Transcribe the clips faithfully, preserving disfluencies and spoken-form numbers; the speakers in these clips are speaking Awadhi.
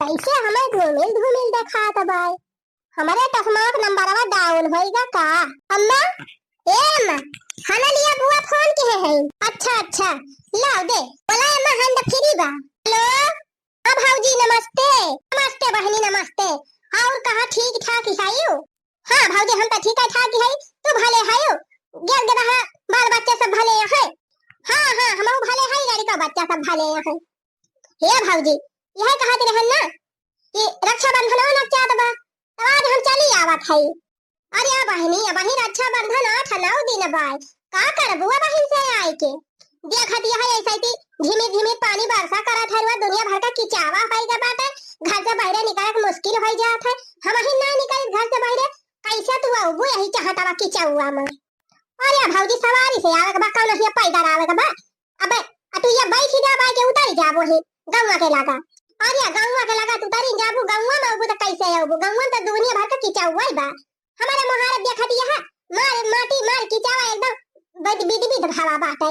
कैसे हमें धूमिल धूमिल देखात बाय? हमरे चश्मा के नंबरवा down होइगा का? अम्मा, ए अम्मा, खाना लिया, बुआ फोन किहे है। अच्छा, अच्छा, लाओ दे। बोला अम्मा, hand free बा। Hello, हाँ भौजी नमस्ते। नमस्ते बहिनी नमस्ते। और कहा, ठीक ठाक ही हयू? हाँ भौजी, हम तो ठीक ठाक ही है। तू भले हयू? गेल गदहा बाल बच्चा सब भले है? हाँ हाँ, हमहू भले है, लड़का बच्चा सब भले है। हे भौजी, यह कहत रहन ना कि रक्षाबंधन नजदीक बा, तब आज हम चली आवत हई। अरे बहिनी, अबही रक्षाबंधन आठ नौ दिन बाय, का करबू अबही से आए के? देखत यह ऐसे थी धीमी धीमी पानी बरसा करत है, दुनिया भर का किचावा होइगा बाटे, घर से बहरे निकलक मुश्किल होइ जात है। हमही ना निकली घर से बहरे, कैसे तू अबू यही चाहत बा किचौआ में? अरे भौजी, सवारी से आवे के बा, कौन हिया पैदल आवे के बा? अबे, आ तू ये बैठी जा, बाय के उतरी जाबो ही गौवा के लगा। अरे गौवा के लगा तू उतरी जाबू, गौवा में अबू तो कैसे अबू? गौवा में तो दुनिया भर का किचौआ बा। हमारे मोहारे देखत यह मार, माटी मार किचौआ एकदम बिद बिद बिद भावा बाटे।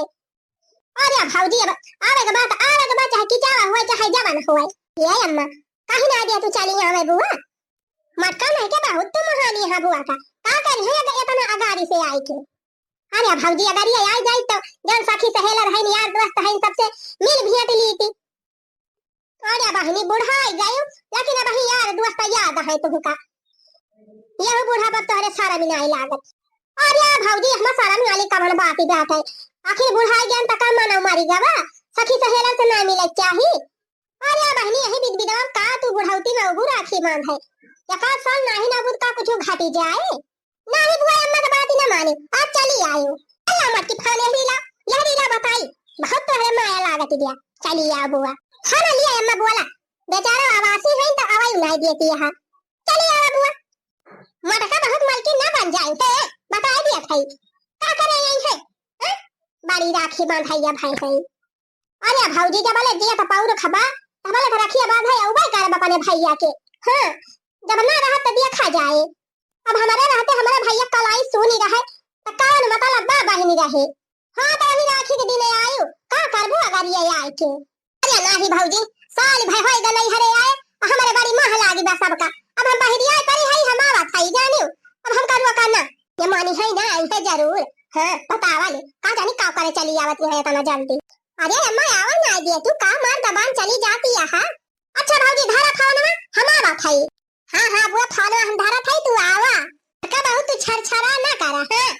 अरे भौजी, अब आवे के बात, आवे के बात, चाहे किचौआ होए, चाहे जवन होए। ये अम्मा, कहीं ना दिया तू चली आवे बुआ। मटका नहीं के बहुत तू महानी है बुआ का। का करी है अगर इतना अगाड़ी से आए के? अरे भौजी, अगर ये आ जाई तो जौन सखी सहेलर है, यार दोस्त है, सबसे मिल भेंट लीती। अरे बहिनी, बुढ़ाई गयू, लेकिन अबही यार दोस्त याद है तुमका। यह बूढ़ा बाप तोहरे शरम नाई लागत। अरे भौजी, हमार शरम वाली कवन बात ही बात है? आखिर बुढ़ाई गयन त का मानव मरी गवा? सखी सहेलर से ना मिले चाही? अरे बहिनी, यही बिद बिदवा का तू बुढ़ौती में अबू राखी बांध है? एकाध साल नाही ना बुद का कुछ घटी जाए? नाही बुआ, अम्मा के बात ही ना माने, आज चली आयो। अल्लाह मटकी फान यहरी ला, यहरी ला बताई, बहुत तोहरे माया लागत दिया। चली आओ बुआ। खाना लिया अम्मा बोला, बेचारा आवासी है तो अवाई नहीं देती यहाँ। चली आओ बुआ। मटका बहुत मलकी ना बन जाए थे, बताई दिया था। का करे यही है? हैं? बड़ी राखी बांधैया भाई है। अरे भौजी, जब ले जिया त पौर खबा, तब ले त रखिया बांधे अउबे करब अपने भैया के। हाँ, जब ना रहत त दिया खा जाए। अब हमारे रहते हमारे भैया कलाई सुनी रहे, त कौन मतलब बा बहिनी रहे? हाँ, त वही राखी के दिन आयु, का करबू अगर ये आए के? अरे नाही भौजी, साल भर होई गल हरे आए, आ हमारे बड़ी मोह लागी बा सबका। अब हम बहिरिया करी हई, हम आवत हई जानियो, अब हम करुआ का ना, ये मानी है ना, आई है जरूर। हाँ, बतावा ले, का जानी का करे चली आवत है इतना जल्दी। अरे अम्मा, आवा ना दिया, तू का मार दबान चली जाती है, हाँ? अच्छा भौजी, धरा फोनवा, हम आवत हई। हाँ, हाँ, बुआ, फोनवा हम धरत हई, तू आवा। का बहुत तू छरछरा ना करा, हाँ?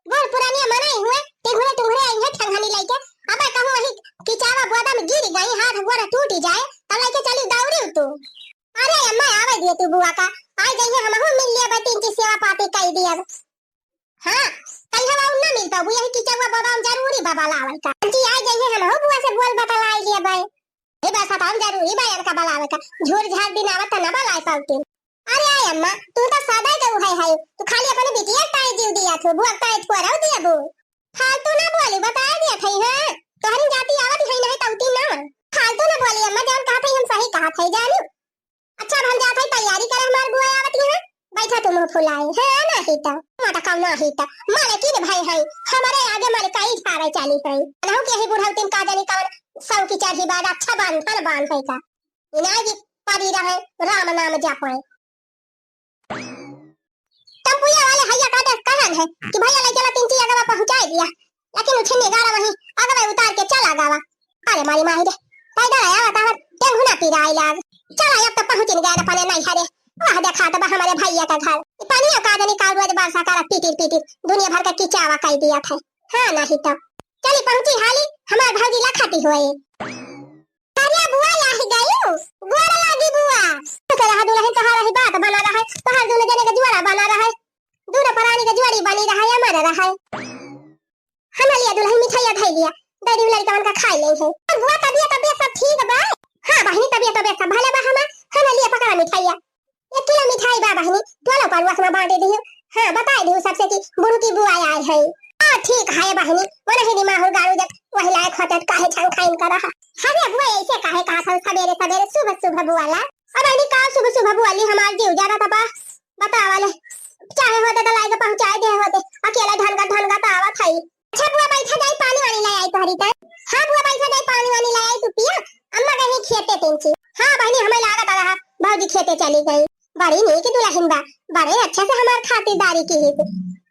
बूढ़ पुरानिया मनई हुए, टिघुरे टुघुरे आई है ठंगनी लइके। अबे कहूँ वही किचावा बोदा में गिर गई, हाथ गोड़ टूट जाए, तब लइके चली दौड़ी तू। अरे अम्मा, आवे दिए तू बुआ का, आ जाइए, हमहू मिल लिया, तीन चीज सेवा पाती कई दिया। हाँ, कहिया बाबू ना मिलता, वो यही किचौआ बाबा में जरूरी बाबा लावल का। जी, आ जाइए, हम हो बुआ से बोल बतलाई लिए बाय। ये बस हम जरूरी बा इनका बलावे का। झूर झार दिन आवत त ना बलाए पाउती। अरे आय अम्मा, तू तो सदा के उहे है, तू खाली अपने बिटिया ताई जीव दिया थू, बुआ ताई थू रहो दिया बू। फालतू ना बोली, बताए दिया थई, हाँ? तोहरी जाति आवत है नहीं तौती ना। फालतू ना बोली अम्मा, जौन कहा थई हम सही कहा थई, जानू? अच्छा, अब हम जात हई तैयारी करे, हमार बुआ आवत ही है। बैठा तू मुंह फुलाए, है ना ही तो, मटकाऊ ना ही तो, मालकिन भाई है, हमारे आगे मारे कई झारे चाली है। अनहु के ही बुढ़ौती में का जानी कौन सौ की चढ़ी बा, रक्षा बांधन बांध है का। इनाय जी पड़ी रहे, राम नाम जपे। टेम्पुया वाले भैया का देख कहन है कि भैया ले चला तीन चीज अगवा पहुंचाए दिया, लेकिन उठे निगारा वहीं अगवा उतार के चला गवा। अरे मारी माही रे, पैदल आया बतावन, टेंगुना पिराई लाग। चला अब तो पहुंचिन गए अपने नैहरे। वह देखा तो बा हमारे भैया का घर। ई पानी का जनी का रोज बरसा करा पीटिर पीटिर, दुनिया भर का किचावा कई दिया था। हाँ नहीं तो। चली पहुंची हाली, हमार भौजी लखाती हुए। अरे बुआ, लाही गयू? गोड़ लागी बुआ। तो रहा दुल्हन, तोहार रही बात बना रहा है, तोहार दुनो जने का जुआरा बना रहा है, दुनो परानी का जुआरी बनी रहा है, अमर रहा है। हम लिया दुल्हन मिठाइया धई लिया, दे दी लड़का मन का खाए ले है। और बुआ, तबियत, तबियत सब ठीक बा? हाँ बहिनी, तबियत, तबियत सब भले बा हमार। हम लिया पकड़ा मिठाइया। एक किलो मिठाई बा बहिनी, टोला पड़ोस में बांटे दियो। हाँ, बताए दियो सबसे कि बुढ़ू की बुआ आए है। हाँ, ठीक है बहिनी, वो नहीं दिमाग गाड़ू जब वही लायक होते तो काहे छान खाइन कर रहा। अरे बुआ, ऐसे काहे कहा था सवेरे सवेरे सुबह सुबह बुआ ला? अब बहिनी का सुबह सुबह बुआ ली, हमार जीव जा रहा था बा। बतावा ले, चाहे होते तो लाए के पहुंचाए दे होते, अकेला ढनगा ढनगा तो आवा था ही। अच्छा बुआ, बैठा जाई, पानी वानी ले आई तोहरी तर। हाँ बुआ, बैठा जाई, पानी वानी ले आई तू पिया। अम्मा कहीं खेते तेंची। हाँ बहिनी, हमें लागत रहा भौजी खेते चली गई। बड़ी नीक दुलहिन बा, बड़े अच्छे से हमार खातिरदारी किहिस।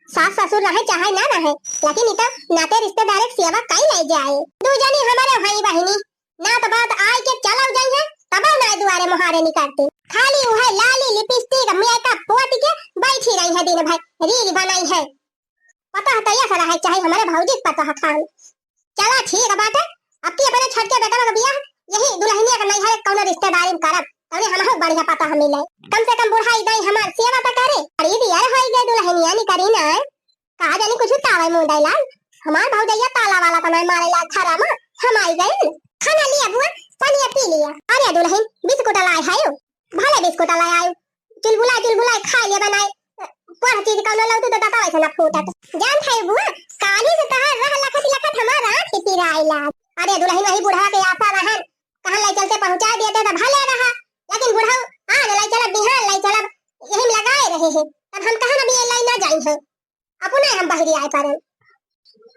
सास ससुर रहे चाहे ना रहे, लेकिन इ तो नाते रिश्तेदारे के सेवा कई ले जाए। दू जनी हमारे हई बहिनी, नात बात आए के चलल जाई है, तबे ना दुआरे मोहारे निकलती। खाली उहे लाली लिपस्टिक मेकअप पोत के बैठी रही है दिन भर, रील बनाई है। पता है तैया सरा है चाहे हमारे भौजी के पता है खान। चला ठीक बाटे, अब की अपने छोटके बेटवा के बियाह यही दुलहिनिया के नैहरे कौनो रिश्तेदारी में करब, तौने हमहू बढ़िया पता मिले। कम से कम बुढ़ाई दाई हमार सेवा तो करे। अरे दियर होई गए दुलहिनिया नी करी ना। का जानी कुछ तावे मुंह दैला। हमार भौजैया ताला वाला तो नहीं मारेला घरा में, हम आई गए। खाना लिया बुआ, पानी पी लिया। अरे दुलहिन बिस्कुट लाए है। भले बिस्कुट लाए आयु, चुलबुलाए चुलबुलाए खाए ले बनाए, पर चीज कौनो लौटू तो दाता वैसे ना फूटत। जान है बुआ, काली से तहार रह लखत लखत हमार आँख ही पिराए लाग। अरे दुलहिन वही बुढ़वा के आशा रहन, कहन ले चलते पहुँचा देते तो भले रहा, लेकिन बुढ़ऊ आज ले चलब बिहान ले चलब यही में लगाए रहे हैं, तब हम कहन अभी ये लाई ना जाई है। अपने हम बहरी आए परन।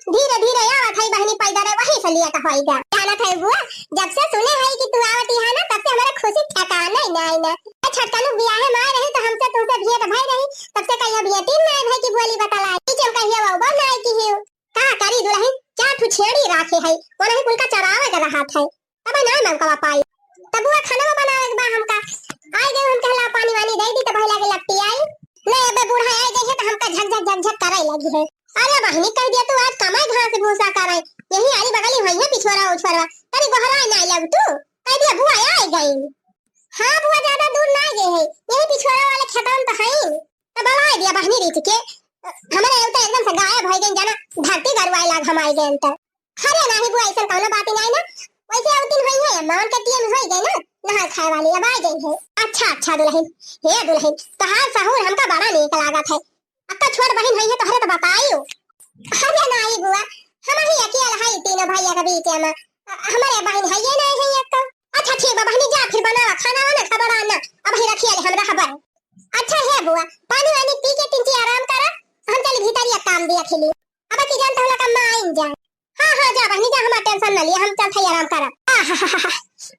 धीरे धीरे आवत है बहिनी पैदल है, वही से लिया तो होई गा। जानत है बुआ, जब से सुने है कि तू आवत यहाँ ना, तब से हमारे खुशी ठिकाना ही ना आई ना। ए छोटकनू बियाहे में आए रही तो हमसे तुमसे भेंट भई रही, तब से कहियो भेंट ही ना भई कि बोली बतला। ई चम कहियो वो बो ना आई की हियो। का करी दुलहिन, चार ठो छेड़ी राखे है, वो नहीं कुल का चरावे के रहत है। तब ना मौका पाई। तब वो खाना बनावे के बा हमका। आई गए हम कहला पानी वानी दे दी तो भैला के लपटी आई। ले अबे बूढ़ा आई गई है तो हमका झक झक झक झक करे लगी है। अरे बहिनी कह दिया तू आज कमाई घास भूसा करे। यही आरी बगली हुई है पिछोरा उछोरा। तनी गोहराए ना लग तू। कह दिया बुआ आई गई। हाँ बुआ ज्यादा दूर ना गए है। यही पिछोरा वाले खेतन तो है। तो बलाई दिया बहिनी रीत के। हमारे तो एकदम से गायब हो गए जाना। धरती गरुआए लाग हम आई गए तो। अरे नाही बुआ, ऐसन कौनो बात ही नाही ना। वैसे अब दिन होई है, अम्मा उनके टीएम होई गए ना, नहाए खाए वाली, अब आ गई है। अच्छा, अच्छा दुलहिन, हे दुलहिन, तोहार सहूर हमका बड़ा नीक लागत है। अक्का छोट बहिन होई है तोहरे तो बताइयो। अरे नाही बुआ, हम ही अकेल है तीनों भैया के बीच में। अ, हमारे बहिन है ये नहीं है एक तो। अच्छा ठीक बा बहिनी, जा फिर बनावा खाना वाना, खबर आना, अब ही रखिए ले हम रहबे। अच्छा हे बुआ, पानी वानी पी के तिनची आराम करा, हम चली भीतर या काम दिया खेली। अब की जान तहला कम्मा आइन जा। हाँ, हाँ, जा बहिनी जा, हमार टेंशन न लिया, हम चलत हई आराम करब। आहाहाहा,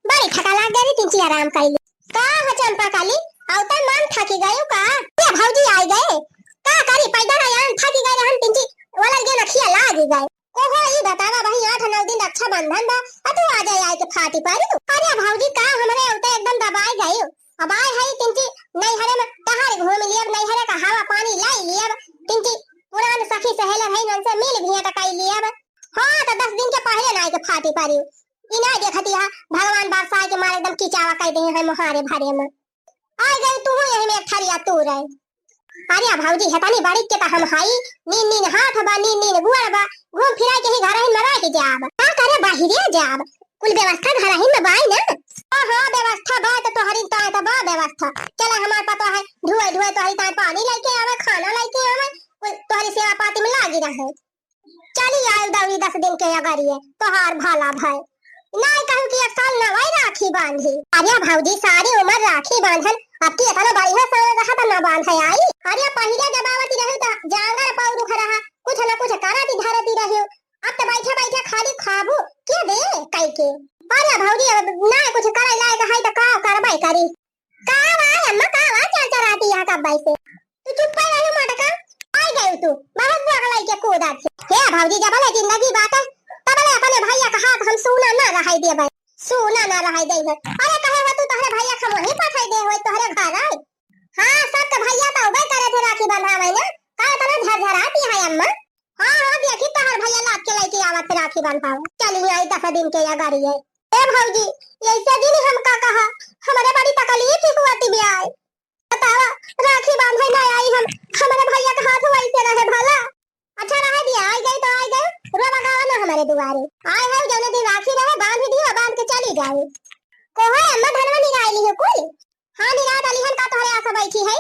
बड़ी थका लाग गई रे, तिनची आराम कइली। का हो चंपा काली, अउते मन थकी गयू का? ये भौजी आई गए, का करी पैदल आयन थकी गए रहन, तिनची वाला के नखिया लागी गए। कोहो ई बतावा बहिनी, आठ नौ दिन रक्षाबंधन बा, आ तू आ जाए आए के फाटी पारी। अरे भौजी का हमरे अउते एकदम दबाई गयू। अब आए हई तिनची नैहरे में, तहार घूम लियब, नैहरे का हवा पानी लाई लियब, तिनची पुरान सखी सहेलर हई, उनसे मिल भेंट कई लियब। हाँ, तो दस दिन के पहले ना आए के फाटी पारी। ई ना देखती हा, भगवान बरसाए के मारे एकदम किचावा कई दे है मोहारे भरे में। आ गई तू यही में एक थरिया तू रहे। अरे भौजी, हेतनी बड़ी के त हम हई, नीन नीन हाथ बा, नीन नीन गुआर बा, घूम फिराए के ही घर ही में रह के जाब। का करे बाहिरे जाब? कुल व्यवस्था घर ही में बाई ना। हाँ, हाँ, व्यवस्था बा त तोहरी ताए त बा व्यवस्था। चला हमार पता है, धुए धुए तोहरी ताए पानी लेके आवे, खाना लेके आवे, कुल तोहरी सेवा पाती में लागी रहे। चली आयु दौरी दस दिन के अगरिये, तोहार भला भय। नाई कहू कि एक साल न वही राखी बांधी। अरे भौजी, सारी उम्र राखी बांधन, अब की इतना बढ़िया साल रहा त न बांधे आई। अरे पहिले जब आवती रही त जांगर पौरुख रहा, कुछ न कुछ करती धरती रही। अब त बैठे बैठे खाली खाबू के दे कई के। अरे भौजी, अब ना कुछ करे लायक है त का करबे करी। का वा अम्मा, का वा चरचराती है कब्बे से? तू चुप कर रही मोटका, आई गई तू, बहुत बगलाई के कूदा थे। हे भौजी, जब ले जिंदगी बाटे, तब ले अपने भैया का हाथ हम सूना ना रहाई देबे, सूना ना रहाई देबे। अरे कहे हो तू तोहरे भैया का वहीं पठाई दे होई तोहरे घर आई। हाँ, सबके भैया तो उबे करे थे राखी बंधावे ना, का इतना झरझराती है अम्मा? हाँ, हाँ, देखी तोहर भैया लाद के लेके आवत है राखी बंधावे। चली आई दस दिन के अगरिये। ए भौजी, ऐसे दिन हमका कहा, हमरे बड़ी तकलीफ ही हुआ थी ब्याह। बतावा, राखी बांधे ना आई हम, हमरे भैया के हाथ वैसे रहे भला। अच्छा रहे दिया, आई गई तो आई गई, रोवा गावा ना हमरे दुआरे। आए है जौने दिन राखी रहे, बांध दियो, बांध के चली जाए। कोहो अम्मा धनवा निराई ली हो कुल? हाँ निराई डाली हन का तोहरे आशा बैठी है?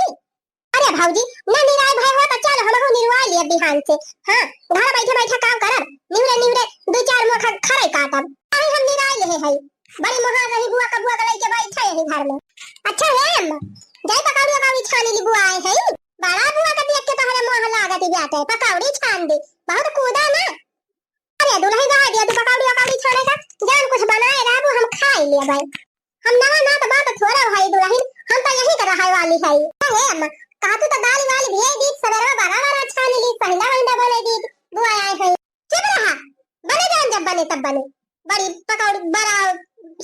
अरे भौजी, ना निराई भय हो तो चल हमहू निरवा लिए बिहान से। हाँ, घर बैठे बैठे काम करब, निहुरे निहुरे दो चार मोखा खरई काटब। अरे हम निराई ले है, बड़ी मोहार रही बुआ का बुआ का लेके बैठे यही घर में। अच्छा है अम्मा, जाई पकौड़ी पकौड़ी छानी ली बुआ आए है। बड़ा बुआ का देख के तोहरे मोह लागत ही बाटे, पकौड़ी छान दे, बहुत कूदा ना। अरे दुलही रह दिया तू पकौड़ी पकौड़ी छाने का, जान कुछ बनाए रहबू हम खाई लेबे। हम नवा नात बात थोड़ा हई दुलहिन, हम तो यही के रहे वाली हई। हे अम्मा, कहतू तो दाल वाल भियाई दीत, सबेरवा बड़ा बड़ा छानी लीत, पहिंदा वहिंदा बनाई दीत, बुआ आए हई। चुप रहा, बने जान जब बने तब बने। बड़ी पकौड़ी बड़ा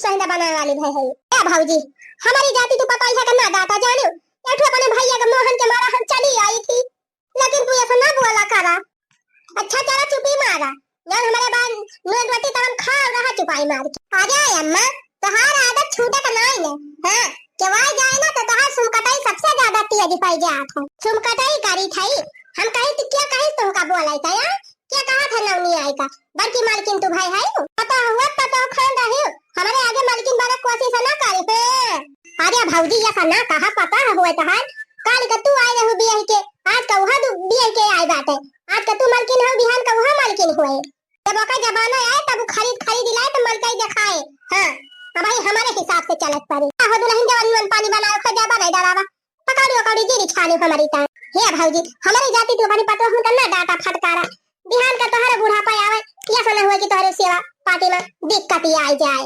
सहिंदा बनावे वाली भई है। ए भौजी, हमारी जाति तू पतोहिया के ना डांटा जानियो। एक ठो अपने भैया के मोहन के मारा हम चली आई थी, लेकिन तू ऐसा ना बोला करा। अच्छा चला चुपी मारा, जब हमारे बाद नून रोटी तवन खाओ रहा चुपाई मार के। अरे अम्मा, तोहार आदत छूटे के नाई ने, हाँ? केवाई जाए ना तो तोहार सुमकटाई सबसे ज्यादा तेज पाई जात है। सुमकटाई करी थई, हम कही तो क्या कही तुमका बोलाई था यार? क्या कहा था नवनी आई का? बड़की मालकिन तू भाई है? पता हुआ, पता खान रही हो। हमारे आगे मालकिन बड़ा कोशिश ना करे। हाँ। अरे भौजी, ये ना कहा पता हुआ तोहार। काल का तू आए रहू बियाह के, आज का वहाँ दू बियाह के आए बाटे। आज का तू मालकिन हो, बिहान का वहाँ मालकिन हुए। जब ओकर जमाना आए, तब उ खरीद, खरीद लाए, तो मलकाई देखाए। हाँ, अब भाई हमारे हिसाब से चलत पड़ी। आहो दुलहिन, जवन मन पानी बनाए, ओकर जाबा नहीं डरावा। पकौड़ी, पकौड़ी जीरी छाने हमारी तान। हे भौजी, हमारी जाति तू अपनी पतोह हमका ना डांटा फटकारा। बिहान का तोहरे बुढ़ापा आवे, या ऐसा ना हुआ कि तोहरे सेवा पार्टी में दिक्कत ही आई जाए।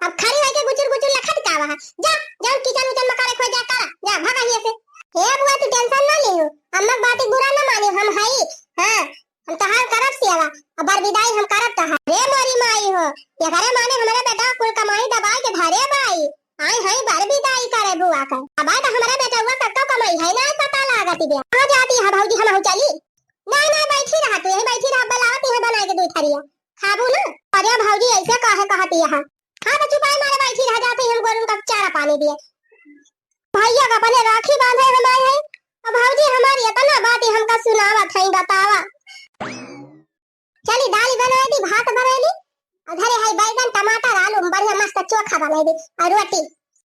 अब खड़ी होके गुचुर गुचुर लखत का वहाँ। जा, जा किचन उचन में करे खोज जा, करा, जा, भागा हियाँ से। हे बुआ, तू tension ना लियो, अम्मा के बात बुरा ना मानियो, हम हई। हाँ, हम तोहार करब सेवा, अब बरविदाई हम करब तोहार। रे मोरी माई हो, एकरे माने हमरे बेटा कुल कमाई दबाई के धरे बाई। आई हई बरविदाई करे बुआ का। अब तो हमरे बेटउआ कक्का कमाई है ना, पता लागत बे। कहाँ जाती है भौजी, हम चली? ना, ना, बैठी रहा तू, यहीं बैठी रहा, बुलावत यहाँ बनाए के दू थरिया। खाबू ना? अरे भौजी, ऐसे काहे कहती है? हाँ, तो चुपाई मारे बैठी रह जाते, हम गोरुन का चारा पानी दिए। भैया का अपने राखी बांधे हम आए हैं। अब भौजी हमारी इतना बात ही हमका सुनावत है, बतावा। चली दाल बनाए दी, भात बनाए दी, और घरे है बैगन, टमाटर, आलू, बढ़िया मस्त चोखा बनाए दी, और रोटी।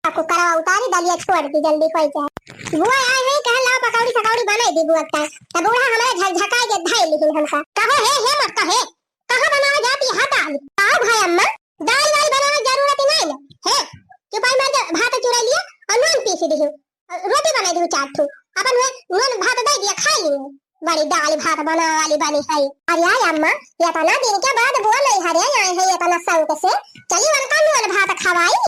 अब कुकरवा उतारी, दलिया छोड़ दी, जल्दी हो जाए। बुआ आए हैं, कहे लाओ पकौड़ी सकौड़ी बनाए दी बुआ का। तब बूढ़ा हमारे झकझकाए के धाई लिहिन हमका। कहो हे, हे मत कहे, कहाँ बनावे जाती है दाल? आओ भाई अम्मा, दाल वाल बनावे जरूरत ही नहीं ना। हे, चुपाई मार के भात चुरा लिया और नून पीस दियो। रोटी बनाई दियो चार ठो। अपन हुए नून भात दे दिया, खा लियो। बड़ी दाल भात बनावे वाली बनी है। अरे यार अम्मा, इतना दिन के बाद बुआ नैहरे आए हैं, इतना शौक से। चली उनका नून भात खवाई।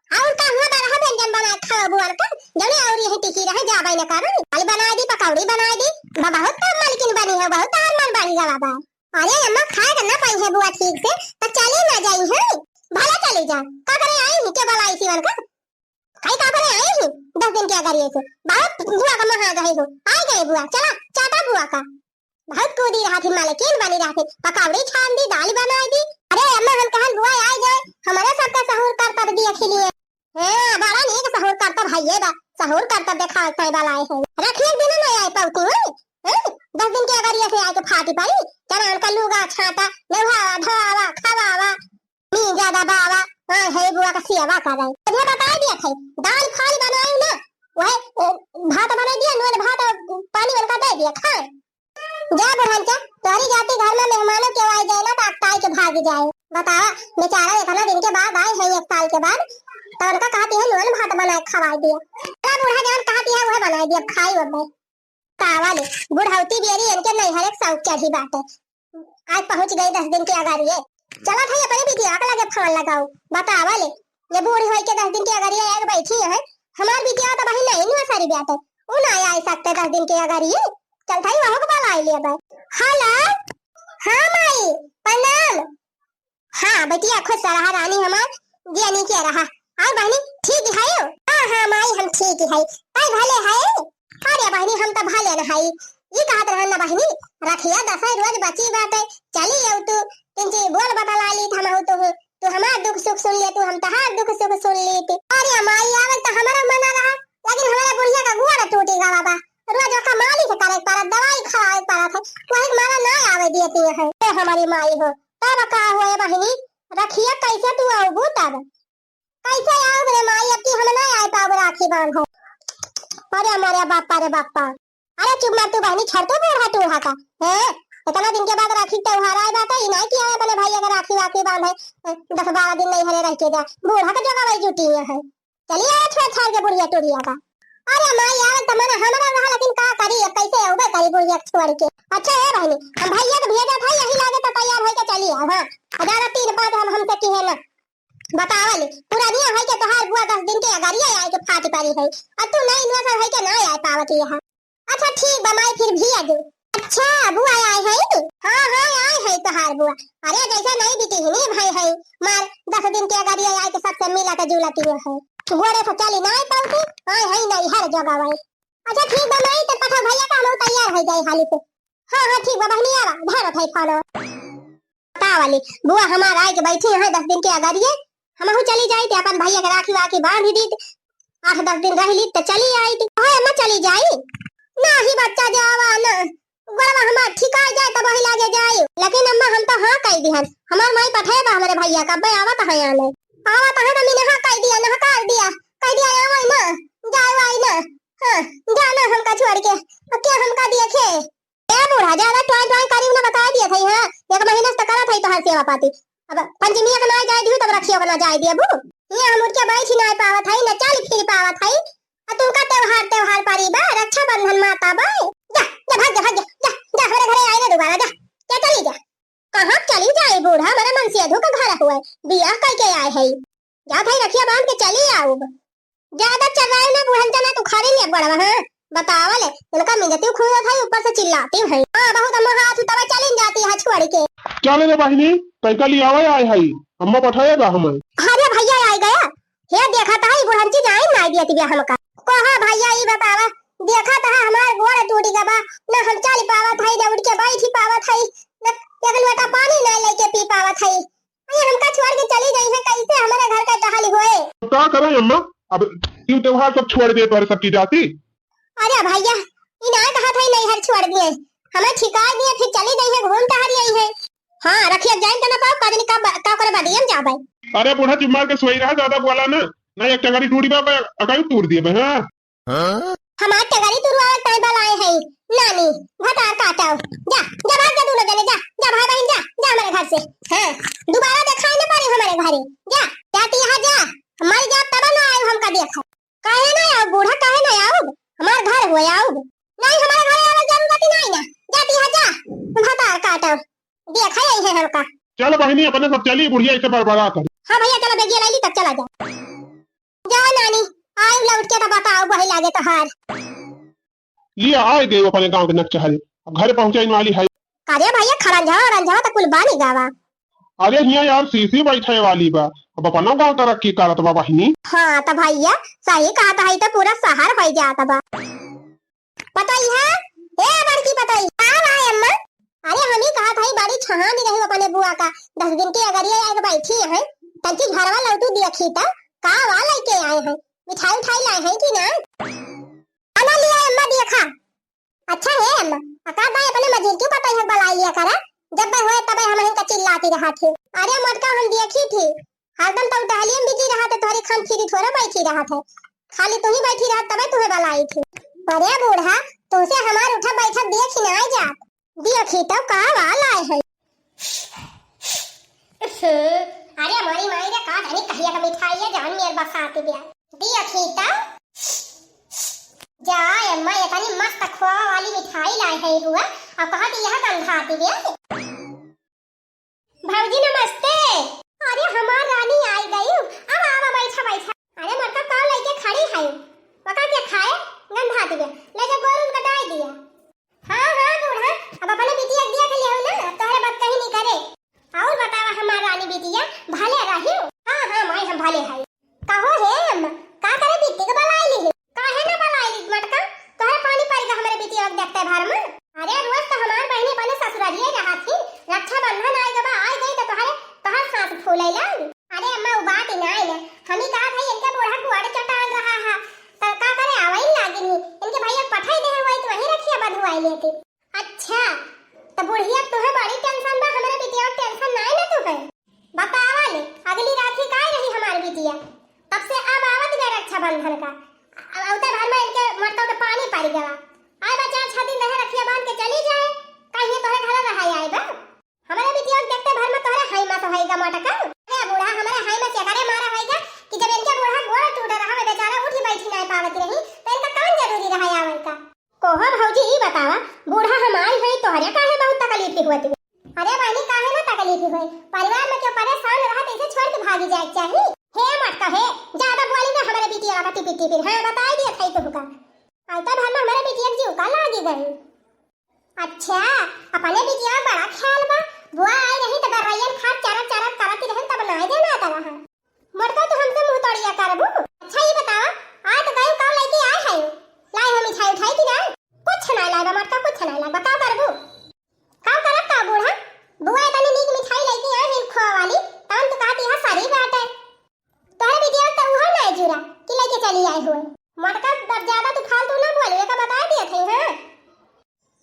और का हुआ बड़ा व्यंजन बनाए खाओ बुआ का? जने और यही टिकी रहे, जाबे न करो। दाल बनाए दी, पकौड़ी बनाए दी। बा-, बहुत कम मालकिन बनी है, बहुत तार मन बढ़ गवा बा। अरे अम्मा, खाए के ना पाई है बुआ ठीक से, तो चली ना जाई है। भला चली जा, का करे आई ही, के बुलाई थी उनका? कई का करे आई ही, दस दिन के अगर ये से। बहुत बुआ का महा गए हो, आई गए बुआ, चला, चाटा बुआ का। बहुत कूदी रहा थी मालकिन, बनी रहा थी, पकौड़ी छान दी, दाल बनाए दी। अरे अम्मा, हम कहन बुआ आई जाए, हमारे सबका सहूर कर तब दिया खिलिए। हाँ, बड़ा नीक सहूर करतब हइये बा, सहूर करतब देखावत ताई वाला आए हैं। रखिए दिन नहीं आए पौती हुई, हैं? दस दिन के अगर ये से आए के फाटी पड़ी, चना उनका लूगा छाटा, नहावा, धोआवा, खवावा, नींजा दबावा, हाँ, है बुआ का सेवा करे। तुझे बता दिया था, दाल फाल बनाई ना, वह, ए, भात बना दिया, नून भात, पानी उनका दे दिया, खाए। जा बुढ़नचा, तोहरी जाति घर में मेहमानों के आए जाए ना तो अकताई के भाग जाए। बतावा, बेचारा इतना दिन के बाद आए हैं, एक साल के बाद, तो उनका कहती है नून भात बना के खवाई दिया। अरे बूढ़ा जान कहती है वह बनाई दिया, खाई वो भाई। कावा ले, बुढ़ौती बेरी इनके नैहर एक शौक चढ़ी बाटे। आज पहुंच गई दस दिन के अगाड़िए। चला था अपने बिटिया के लगे फोन लगाओ, बतावा ले। ये बूढ़ी होई के दस दिन के अगाड़िए आके बैठी है, हमार बिटिया तो वही नहीं नुआ सारी बाटे, उ ना आ सकते दस दिन के अगाड़िए। चल थाई वहाँ को बुला ले बे। हेलो, हाँ माई, प्रणाम। हाँ बेटिया, खुश रहा रानी हमार, जिया नीचे रहा। और बहनी ठीक है हो? हाँ, हाँ माई, हम ठीक है। ताई भले है? अरे बहनी, हम तो भले न है। ये कहत रहन ना बहनी, रखिया दसई रोज बची बाटे, चली आओ तू, किंची बोल बतला ली हम हो तू। तू हमार दुख सुख सुन ले, तू हम तहार दुख सुख सुन ली। अरे माई, आवे तो हमारा मना रहा, लेकिन हमारा बुढ़िया का गोड़ टूटी गवा बा। रोज ओका मालिश करे के पड़त, दवाई खवाए के पड़त है, वही के मारा ना आवे देती है। ए हमारी माई हो, तब का हुए बहिनी, रखिया कैसे तू आउबू तब? कैसे आउब रे माई, अब की हम ना आए पाउब राखी बांधे। अरे हमारे बापा रे बापा, अरे चुप मार तू बहनी, छड़ तू बूढ़ा टूढ़ा का, हैं? इतना दिन के बाद राखी त्योहार आए बाटे, ई नहीं कि आए अपने भैया के राखी वाखी बांधे, दस बारह दिन नैहरे रह के जा, बूढ़ा के जोगावे जुटी है। चली आवा छोड़ छाड़ के बुढ़िया टुढ़िया का। अरे माई, आवे त मना हमरा रहा, लेकिन का करी, अब कैसे अउबे करी बुढ़िया के छोड़ के। अच्छा ए बहनी, हम भैया के भेजत है, यही लागे तो तैयार होके चली आओ, हाँ। आ ज्यादा तीन पाँच हम हमसे किहे ना। बतावा ले, पुरानिया होइके तोहार बुआ दस दिन के अगरिया आइके फाटी परी है, अउर तू नई नोसर होइके ना आइ पावत है। अच्छा ठीक बा माई, फिर भेज दू। अच्छा, बुआ आइ है? हाँ, हाँ, आइ है तोहार बुआ। अरे जैसे नई बिटिहनी भई है, मार दस दिन के अगरिया आइके सबसे मिलत जुलत है। गोड़े से चली नाइ पावती, आइ है नैहर जोगावै। अच्छा ठीक बा माई, त पठावा भैया का, हम तैयार होइ जाई हाली से। हाँ, हाँ, ठीक बा बहिनी, आवा, धरत है खाना। बतावा ले, बुआ हमार आइके बैठी है दस दिन के अगरिये, हमहू चली जाइत, अपन भैया के राखी वाखी बांधी दीत, आठ दस दिन रहि लीत त चली आइत। ओए अम्मा चली जाई? नाही बच्चा जावा ना, गोड़वा हमार ठिकाइ जाए तब वही लागे जाई। लेकिन अम्मा हम तो हाँ कहि दिहन, हमार माई पठइबा हमरे भैया का, अब्बे आवत है आने। आवत है तो मिनहा कहि दिया, नहकार दिया, कहि दिया आवै ना, जाए आई ना, हाँ, जाना हमका छोड़िके, अब के हमका देखे? ए बूढ़ा, ज्यादा टोंय टोंय करी ना, बताइ दिया थई, हाँ? एक महीना से त करत हई तोहार सेवा पाती। अब पंचमिया के ना जाए दिहू, तब रखियो के ना जाए दिया बू। ये हम उठिके बैठी ना पावत हई, ना चल फिर पावत हई। आ तू का त्योहार, त्योहार पारी बा, रक्षाबंधन माता बा। जा, जा, भाग जा, भाग जा, जा, जा, हमरे घरे आई ना दोबारा, जा, जा, चली जा। कहाँ चली जाए बूढ़ा, हमरे मनसेधू का घर हुए, बियाह कइके आए हई। जात हई रखिया बांध के चली आउब। ज्यादा चर्राए ना बुढ़न जना, तू खाली ले बड़वा, हाँ? बतावा ले, इनका मिनती खुलत है, ऊपर से चिल्लाती है। हाँ, बहुत अम्मा हाथ उतावा चलिन जाती है छोड़िके। चल रे बहिनी, तैका लियावे आए हई, अम्मा पठाए बा हमें। अरे भैया आइ गया, हे देखत है बुढ़न ची जाए ना दिया तिबिया हमका। कहा भैया ई बतावा, देखत है हमार गोड़ टूटि गवा, ना हम चल पावत है, ना उठिके बैठी पावत है, ना एक लोटा पानी ना लइके पी पावत है। अरे हमका छोड़िके चली जइहैं, कैसे हमरे घर का टहल होए? का करे अम्मा, अब तीज त्योहार सब छोड़ दे तोहरे सबकी जाति। अरे भैया, ई ना कहत है नैहर छोड़ दिए, हमें ठिकाइ दिए, फिर चली जइहैं, घूम टहल अइहैं। हाँ, रखिया जाइन त ना पाउब, का जानी का ब-, का करे बदियम जाबै। अरे बूढ़ा चुप मार के सोई रहा, ज्यादा बोला ना, ना एक टंगरी टूट बा, अकाई तूर दिए बे, हाँ। हमार टंगरी तुरवावल ताई बलाए है, नानी, भतार काटव। जा, जा भाग जा दोनों जने, जा, जा भाई बहिन जा, जा हमरे घर से। हाँ, दोबारा देखाई ना पड़े हमरे घरे। जा, जाती है जा, मर जा तब ना आयु हमका देखो। काहे ना आउब बूढ़ा, काहे ना आउब? हमार घर हुए आउब। नहीं, हमरे घरे आवल जरूरत ही नहीं ना। जाती है जा, भतार काटव। देखा यही है हमका। चल बहिनी, अपने सब चली, बुढ़िया ऐसे बड़बड़ा कर। हाँ भैया, चला बेगिया लाई ली तब चला जा। जा नानी, आयु लौट के तो बताओ, वही लागे तोहार। लिया, आइ गई अपने गाँव के नकचहरी, अब घरे पहुँचाइन वाली है। अरे भैया, खरंझवा रंझवा तो कुल बानी गावा। अरे हियाँ यार, सीसी बैठे वाली बा, अब अपना गाँव तरक्की करत बा बहिनी। हाँ तो भैया, सही कहत है, तो पूरा शहर होइ जात बा। पतोहिया, ए बड़की पतोहिया, का बा अम्मा? अरे हम ही कहत हई, बड़ी छहानी रही अपने बुआ का, दस दिन के अगरिया आइके बैठी है, तनकी घरवा लौटू देखी त का वा लइके आए हैं, मिठाई उठाई लाए हैं कि ना? अना लिया अम्मा देखा। अच्छा हे अम्मा, अका दाई अपने मझिलकी पतोहिया के बलाई लिया करा, जब होए तबे हमहिन का चिल्लाती रहत ही। अरे मोटका हम देखी थी, हरदम तो टहलिए में बिजी रहत है, तोहरी खान फिरी थोड़ा बैठी रहत है, खाली तू ही बैठी रहत तबे तुहे बलाई थी। अरे बूढ़ा, तुमसे हमार उठा बैठा देखी ना जात। देखी तो का वाल आए है। अरे मोरी माई रे, का जानी कहिया का मिठाई है, जान मेर बसाती बिया। देखी तो। जा अम्मा, ये तनी मस्त खोआ वाली मिठाई लाए है हुआ, अब कहा कि यह गंधाती बिया। भौजी नमस्ते। अरे हमार रानी आई गई, अब आवा बैठा बैठा। अरे मोटका का लइके खड़ी है, पका के खाए गंधाती बिया, ले जा गोरू का डाल दिया। हाँ, हाँ, बूढ़ा, अब अपने बिटिया के दिया के ले हो ना, तोहरे बात कहीं नहीं करे। और बतावा हमार रानी बिटिया, भले रही? हाँ, हाँ, माई हम भले है। कहो हे अम्मा, का करे बिट्टी के बलाई ली है? काहे ना बलाई ली मटका? तोहरे पानी पड़ गया हमारे बिटिया के देखते भर में। अरे रोज तो हमार बहनी अपने ससुरारिये रहा थी, रक्षाबंधन आए गबा, आए गई तो तोहरे, तोहर सांस फूले लाग। अरे अम्मा, उ बात ही नाई ना। हम ही कहा था, इनके बूढ़ा कुआरे चटाल रहा है, तो का करे, आवई लागिनी। इनके भैया पठाई दे हुआ तो वहीं रखिया बंधुआई लेती। अच्छा, तो बुढ़िया तुहे बड़ी टेंशन बा, हमरे बिटिया के टेंशन नाई ना तुहे। बतावा ले, अगली राखी का रही हमारी बिटिया, तब से अब आवत बे रक्षाबंधन का। अब उते भर में इनके मरतों के पानी पड़ गवा। आए बा चार छह दिन रहे, रखिया बांध के चली जाए, कहीं तोहरे घर रहा आए बा। हमरे बिटिया के देखते भर में तोहरे हाई मास होइगा मोटका। अरे बूढ़ा, हमरे हाई मास एकरे मारा होइगा कि जब इनके बूढ़ा गोड़ टूट रहा है, बेचारा उठी बैठी नहीं पावत रही, तो इनका कौन जरूरी रहा आवे का? कोहो भौजी, ई बतावा, बूढ़ा हमारी है, तोहरे काहे बहुत तकलीफ होती है? अरे बहनी, काहे ना तकलीफ होए, परिवार में क्यों परेशान रहा, तो इसे छोड़ के लागी जाए चाही। हे मटका हे, ज्यादा बोली ना हमरे बिटिया का टिपिर टिपिर। हाँ, बताई दिया था तुमका। आई तो भर में हमरे बिटिया के जीव का लागी गई। अच्छा, अपने बिटिया बड़ा ख्याल बा। बुआ आई रही त गरैयन खात चरत चरत करत रही तब नाय देना आता रहा। मटका तो हमसे मुंह तोड़िया करबू। अच्छा ये बताओ, आज तो गई का लेके आए है? लाई हो मिठाई उठाई कि ना? कुछ ना लाई बा मटका, कुछ ना लाई बा। का करबू? का करब का बूढ़ा? बुआ इतनी नीक मिठाई लेके आए हैं खोआ वाली, तब तो कहती है सरी बात है। तोहरे बिटिया तो उहो ना जुरा कि लेके चली आए हुए। मटका अब ज्यादा तू फालतू ना बोली, एका बता दिया थे, हाँ?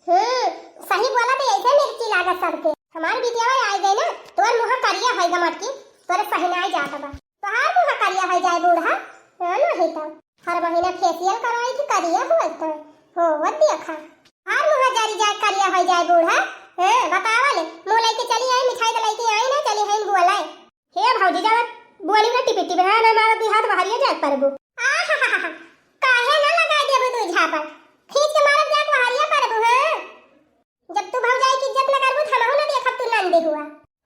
हम्म, सही बोला तो ऐसे मिर्ची लागत सबके। हमार बिटिया आई गई ना, तोर मुंह करिया होई गा मटकी, तोरे सही ना जात बा। तोहार मुंह करिया होई जाए बूढ़ा, हाँ ना है तो। हर महीना फेशियल करवाई कि करिया होई तो। हो, वो देखा। हर मुंह जरी जाए करिया होई जाए बूढ़ा। हाँ, बतावा ले, मुंह लेके चली आई, मिठाई तो लेके आई ना, चली आई बुआ लाई। हे भौजी, जावा बोली ना टिपे टिपे, हाँ, ना मारा दुई हाथ बहरिया जात परबू। आहाहाहा, काहे ना लगा देबू दुई झापड़? खींच के मारब जात बहरिया परबू, हाँ? जब तू भौजाई की इज्जत न करबू, त हमहू ना देखब तू नंदी हुआ।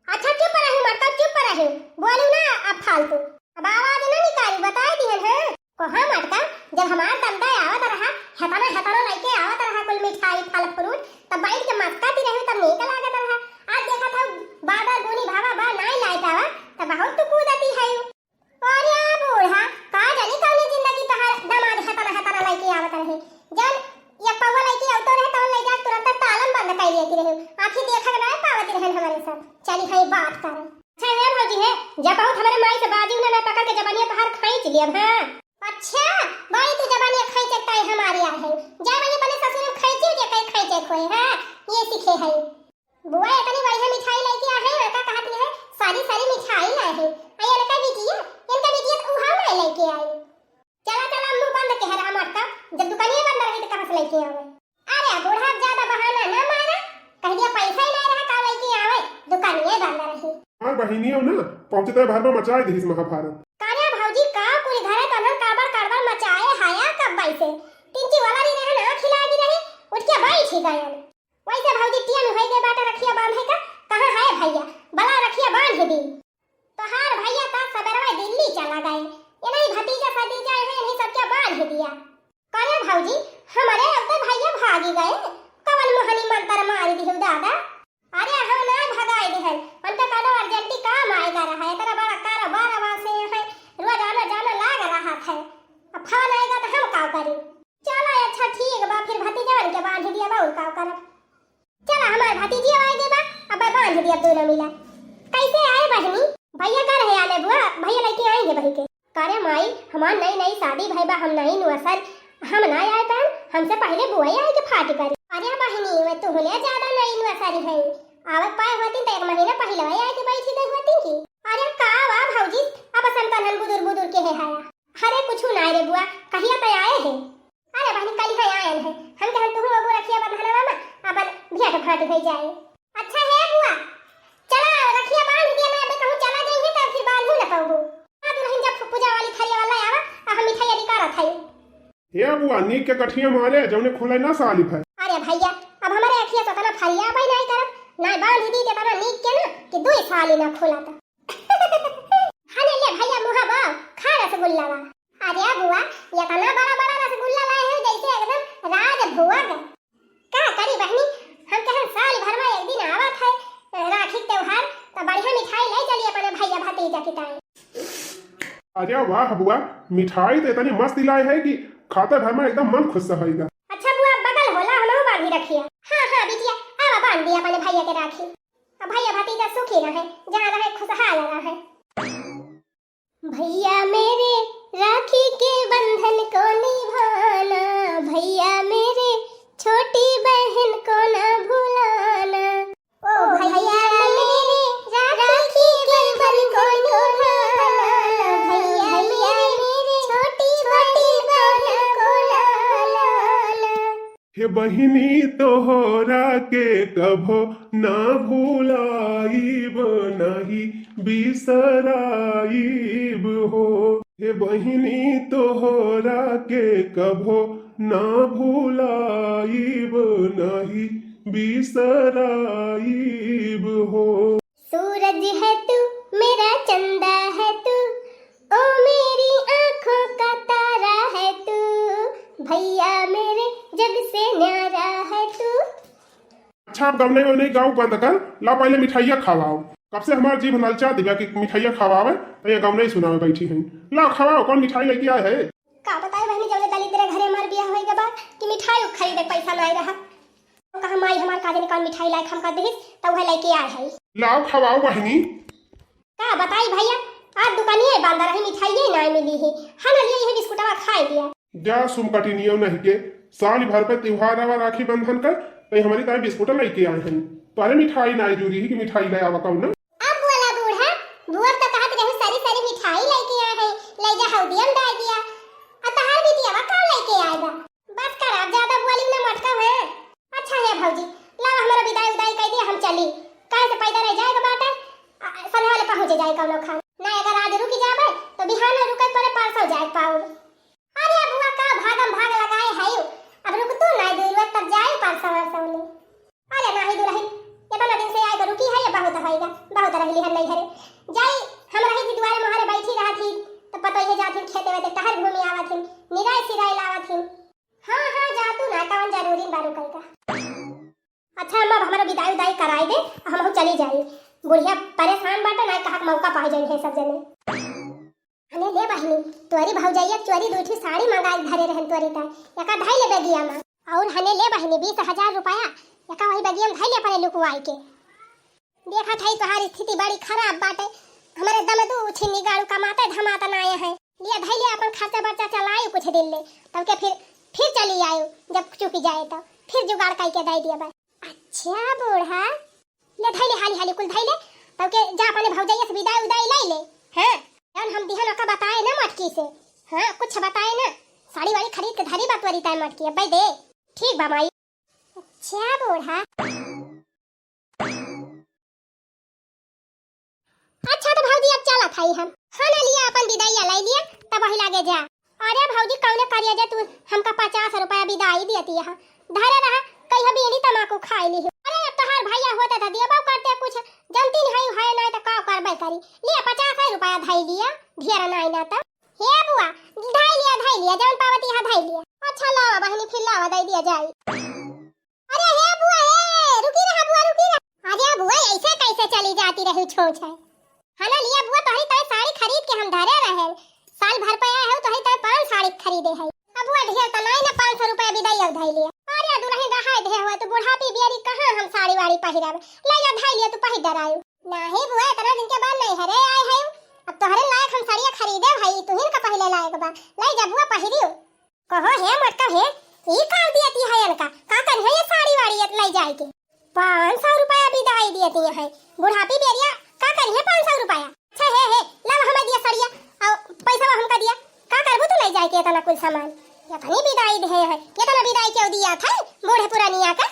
अच्छा चुप रही मटका, चुप रही, बोलू ना अब फालतू। अब आवाज ना निकाली, बताई दिहन, हाँ? कहा मटका, जब हमार दमदा आवत रहा, हेतना हेतना लइके आवत रहा कुल मिठाई फल फ्रूट, तब बैठ के मस्काती रही, तब नीक लागत रहा। आज देखत हऊ बादर बुनी भावा बा नाई लाइट आवा, तब बहुत तू कूदती है। अरे बूढ़ा, का जानी कौने जिंदगी तहार दामाद हेतना हेतना लइके आवत रहे। जौन एक पौवा लइके आवतो रहे, तौन लइके तुरंत तालन बंद कइ लेती रहे। आँखी देखा के ना पावत रहे हमारे साथ। चली है बात करे। अच्छा हे भौजी हे, जब बहुत हमरे माई से बाजी उन्हें ना पकड़ के जबानिया तहार खींच लिया, हाँ। अच्छा, बड़ी तू जबानिया खींचत ताई हमारी आ है। जा वही अपने ससुर में खींची जे कहीं खींचे खोए, हाँ, ये सीखे है। बुआ इतनी बढ़िया मिठाई लेके आ है, का कहती है, सारी सारी मिठाई लाए है। आई इनका बिटिया, इनका बिटिया तो उहाँ ना लेके आई। चला चला, मुंह बंद के हरा मटका, जब दुकानिया बंद रही तो कहाँ से लेके आवे? अरे बूढ़ा, अब ज्यादा बहाना ना मारा, कह दिया पैसा ही ना रहा, का लेके आवे, दुकानिया बंद रही। हमार बहिनियो ना पहुंचते भर में मचाए दिहिस महाभारत। कान्या भौजी का पूरी घरे तनहन काबर काबर मचाए हाया कब से। तिनची वाला री रहन आँख हिला दी रही, उठ के बैठ ही गयन। वैसे भौजी टिया में होई गए बाटे रखिया बांधे का, कहाँ है भैया? बला रखिया बांध ही दी। तोहार भैया का सबेरवा दिल्ली चला गए, ये नहीं भतीजा सतीजा है, इन्हीं सबके बांध ही दिया। करे भौजी, हमारे अब तो भैया भागी गए, कवन मोहनी मंत्र मारी दिहु दादा? अरे हम ना भगाए दिहन, हम तो कदो अर्जेंटी काम आएगा रहा है, इतना बड़ा कारोबार आवा से है, रोज आना जाना लाग रहा है। अब फोन आएगा तो हम का करी? चला अच्छा ठीक बा, फिर भतीजवन के बांध दिया बा, और का करब? चला हमार भतीजी आएगी बा, अब बांध दिया दोनों मिला। कैसे आए बहनी? भैया का रहे आले बुआ, भैया लेके आएंगे बही के। करे माई, हमार नई नई शादी भई बा, हम नई नुअसर, हम ना आए पाएन, हमसे पहले बुआ आई के फाटी करी। अरे बहनी, मैं तू ले ज्यादा नई नुअसर है, आवत पाए होती तो एक महीना पहले आई के बैठी गई होती की। अरे का वा भौजी, अब असन तनहन बुदुर बुदुर के है हाया। अरे कुछु ना रे बुआ, कहिया तो आए है। अरे बहनी, कल ही आयन है, हम कहन तुहू अगो रखिया बंधनवा में अपन भेंट भांट हो जाए। अच्छा हे बुआ, चला रखिया बांध दिया ना, अबे कहूँ चला जाइए तो फिर बांधू ना पाऊबू। आ दुल्हन जब पूजा वाली थरिया वाला आवा, आ हम मिठाई आदि करत है। हे बुआ, नीक के गठिया मारे, जौने खोले ना साली भर। अरे भैया, अब हमारे अखिया से उतना फरिया भाई नहीं करत, ना बांध दी ते तना नीक के ना कि दुई साली ना खोला था। हने ले भैया मुहा बा, खा रसगुल्ला बा। अरे बुआ, इतना बड़ा बड़ा रसगुल्ला लाए हो जैसे एकदम राजभोग। का करी बहनी, हम कहन साल भर में एक दिन आवत है, अ, राखी के त्योहार, तो बढ़िया मिठाई ले चली अपने भैया भतीजा की ताई। अरे वाह बुआ, मिठाई तो इतनी मस्त लाए है कि खाते भर में एकदम मन खुश होइगा। अच्छा बुआ, बगल होला, हम बांधी रखिया। हाँ हाँ बिटिया, आवा बांध दिया अपने भैया के राखी। अब भैया भतीजा सुखी रहे, जहाँ रहे खुशहाल रहे। भैया मेरे राखी के बंधन को निभाना, भैया मेरे छोटी बहन को ना भुलाना। ओ भैया मेरे राखी के बंधन को निभाना, भैया मेरे छोटी बहन को ना भुलाना। हे बहिनी तोहरा के कभो ना भुलाइब, नाही बिसराइब हो। हे बहिनी तोहरा के कभो ना भुलाइब, नाही बिसराइब हो। सूरज है तू, मेरा चंदा है भैया मेरे जग से न्यारा है तू। अच्छा, अब गवनई ववनई गाँव बंद कर, ला पहिले मिठाइया खवाओ। कब से हमार जीभ ललचात बा कि मिठाइया खवावे, त ये गवनई सुनावे बैठी हैं। ला खवाओ, कौन मिठाई लइके आए है? का बताई बहिनी, जौने दलिद्र घरे हमार बियाह होई गवा कि मिठाई खरीदे पैसा नाई रहा। तो कहा माई हमार का जाने कौन मिठाई लाइके हमका दिहिस, त उहे लइके आए है। लाओ खवाओ बहिनी। का बताई भैया, आज दुकानिये बंद रही, मिठाइये नाई मिली है। हम लिए यही बिस्कुटवा खाए लिया। जा सुमकटिनियो नहीं के, साल भर पे त्योहार आवा राखी बंधन का, तई हमरी ताई बिस्कुट लइके आए हैं। तोहरे मिठाई नाई जूरी ही कि मिठाई ले आवा कौन? अब बोला बूढ़ा, बुआ तो कहत रही सारी सारी मिठाई लइके आए हैं, ले जा हल्दियम डाल दिया। आ तहार बिटियावा का लइके आए बा? बस कर, अब ज्यादा बोली ना मटका है। अच्छा है भौजी, लावा हमरा विदाई उदाई कह दे, हम चली। काहे से पैदल रह जाए के बाटे, आ, संध्या वाले पहुँच जाए कौनो खान। ना अगर आज रुक जाबे तो बिहान रुके पड़े, परसों जाए पाऊ। अरे बुआ, का भागम भाग लगाए है, अब रुक तू ना, दू रोज तब जाए परसों वरसों ले। अरे नाही दुलहिन, इतना दिन से आए के रुकी है, ये बहुत होइगा, बहुत रहली है नैहरे। जाई, हम रही थी दुआरे मोहरे बैठी रहा थी, तो पतो ये जाथिन खेते वेते टहर घूमी आवा थिन, निराई सिराई लावा थिन। हाँ, हाँ, जा तू ना, कौन जरूरी बा रुकल का। अच्छा अम्मा, अब हमरा विदाई उदाई कराई दे, हम चली जाई। बुढ़िया परेशान बाटे ना, कहा के मौका पाई जाई है सब जने। हने ले बहिनी, तोरी भौजैया चोरी दू ठो साड़ी मंगाई धरे रहन तोरी ताई, एका धई ले बेगिया मा। और हने ले बहिनी बीस हजार रुपया, एका वही बेगिया मा धई ले अपने लुकवाई के। देखत हई तोहार स्थिति बड़ी खराब बाटे, हमरे दम दू छिन्नी गाड़ू कमाते धमाते ना आए हैं। लिया धई लिया अपन खर्चा बर्चा चलायु कुछ दिन ले, तब के फिर, फिर चली आयु, जब चुकी जाए तो फिर जुगाड़ कई के दे दिया बा। अच्छा बूढ़ा, ले धई ले हाली हाली कुल धई ले, तब के जा अपने भौजैया से विदाई उदाई ले ले। हाँ, जौन हम दिहन ओका बताए ना मटकी से, हाँ कुछ बताए ना, साड़ी वाड़ी खरीद के धरी बा तोरी ताई मटकी, अब्बे दे। ठीक बा माई। अच्छा बूढ़ा। अच्छा तो भौजी अब चलत हई हम। हाँ ना लिया अपन विदाइया लाई लिया, तब वही लागे जा। अरे भौजी कौने करिया जे तू हमका पचास रुपया विदाई दियती है। धरे रहा, कहिया बीड़ी तमाकू खाई ली। अरे अब तोहार भैया होते तो दिया बाबू करते कुछ, जनती नहीं है, है नहीं तो का करबे करी। लिया पचास रुपया धई लिया, ढेर नहीं ना तो। हे बुआ, धई लिया, धई लिया, जौन पावती है धई लिया। अच्छा लावा बहिनी, फिर लावा दे दिया जाई। अरे हे बुआ, हे, रुकी रहा बुआ, रुकी रहा। अरे बुआ, ऐसे कैसे चली जाती रही छोछ है? हना लिया बुआ, तोहरी ताई साड़ी खरीद के हम धरे रहे। साल भर पे आए हो, तोहरी ताई पांच साड़ी खरीदे है। अब बुआ ढेर त नाई ना, पाँच सौ रुपया विदाई अब धई लिया। अरे दुलहिन रहाई दे हुआ, तो बुढ़ापी बियरी कहाँ हम साड़ी वाड़ी पहिरब? ले जा धई लिया, तू पहिर डरायु। नाही बुआ, इतना दिन के बाद नैहरे आए है। अब तोहरे लायक हम साड़िया खरीदे भाई, तुहिन का पहिले लायक बा। ले जा बुआ पहिरियो। कहो हे मोटका हे, ई का दियती है इनका? का करिहे ये साड़ी वाड़ी ले जाए के? पाँच सौ रुपया विदाई दियती है। बुढ़ापी बेरिया का करिहे पाँच सौ रुपया? अच्छा हे, हे, लावा हमें दिया साड़िया, और पैसा हमका दिया। का करबू तू ले जाए के इतना कुल सामान? इतनी विदाई दे है, इतना विदाई क्यों दिया था बूढ़े पुरानिया का?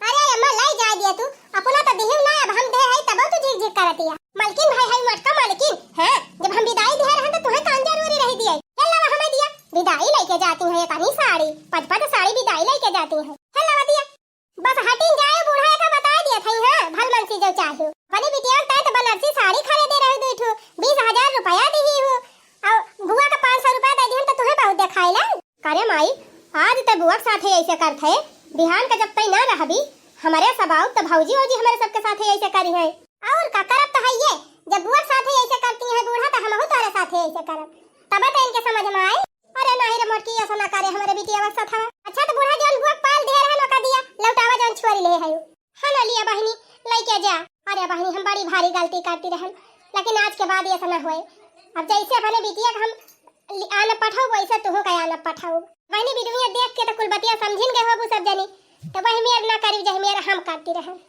अरे अम्मा, लाई जाए दिया तू, अपना तो दिहिम ना, अब हम दे है तब तू झिक झिक करतिया। मलकिन भाई है मोटका मलकिन, हाँ, जब हम विदाई दे रहन तो तुहे कौन जरूरी रही दिया? ये लावा हमें दिया, विदाई लेके जाती है ये तनी साड़ी, पच पच साड़ी विदाई लेके जाती है। हे लावा दिया। बस हटिन जाए, बूढ़ा का बता दिया था, हाँ, भल मन से जो चाहे। अपनी बिटिया तय तो बनारसी साड़ी खरीदे रहे दो ठो, बीस हजार रुपया दी हो, और बुआ का पाँच सौ रुपया दे दिहन तो तुहे बहुत देखाई ला। करे माई, आज ते बुआ के साथे ऐसे करत है, बिहान का जब तई ना रहबी, हमरे सब आउब त भौजी औजी हमरे सबके साथे ऐसे करी है। और का करब त है ये, जब बुआ के साथे ऐसे करती है बूढ़ा त हमहू तोहरे साथे ऐसे करब, तबे त इनके समझ में आई। अरे नाही रे मोटकी, ऐसा ना करे हमरे बिटिया के साथ हवा। अच्छा त बूढ़ा जौन बुआ के पाल दे रहन ओका दिया, लौटावा जौन छोरी ले है। हाँ ना लिया बहिनी, लइके जा। अरे बहिनी, हम बड़ी भारी गलती करती रहन, लेकिन आज के बाद ऐसा ना होए। अब जैसे अपने बिटिया के हम लि-, आन पठाऊ, वैसे तुहू का आन पठाऊ। बहिनी, वीडियो देख के तो कुल बतिया समझिन गए होबू सब जनी, तो वही मेर ना करी, जही मेर हम करती रहन।